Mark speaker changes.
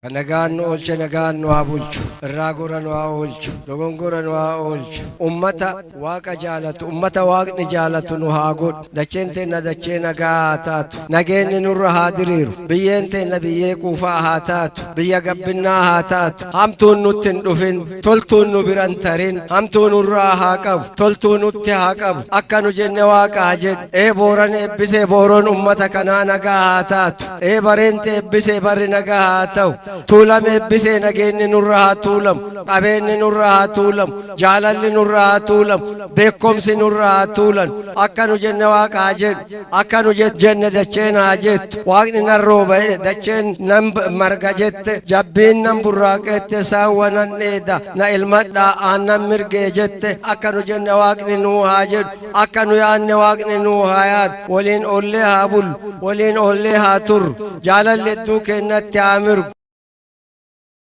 Speaker 1: Kan nagaan nu oolche nagaan nu haa bulchu. Irraa gora nu haa oolchu. Dogongora nu haa oolchu. Ummata Waaqa jaalatu, ummata Waaqni jaalatu nu haa godhu. Dacheen teenna dachee nagaa haa taatu. Nageenni nurra haa diriiru. Biyyeen teenna biyyee quufaa haa taatu. Biyya gabbinnaa haa taatu. Hamtuun nutti hin dhufin. Toltuun nu bira hin tarin. Hamtuu nurraa haa qabu. Toltuu nutti haa qabu. Akka nu jenne Waaqa haa jedhu. Ee Booran eebbisee Booroon ummata kanaa nagaa haa taatu. Ee Bareenti eebbisee barri nagaa haa ta'u. Tuulama eebbisee nageenni nurra haa tuulamu. Qabeenni nurra haa tuulamu. Jaalalli nurra haa tuulamu. Beekkomsi nurra haa tuulan. Akka nu jenne Waaqa haa jedhu. Akka nu jenne dacheen haa jettu. Waaqni nan rooba jedhe dacheen nan marga jette. Jabbiin nan burraaqeette saawwa nan dheeda na ilmadhaa aannan mirgee jette. Akka nu jenne Waaqni nuu haa jedhu. Akka nu yaanne Waaqni nuu haa yaadu. Waliin oollee haa bullu. Waliin oollee haa turru. Jaalalli hedduu keennatti haa mirgu.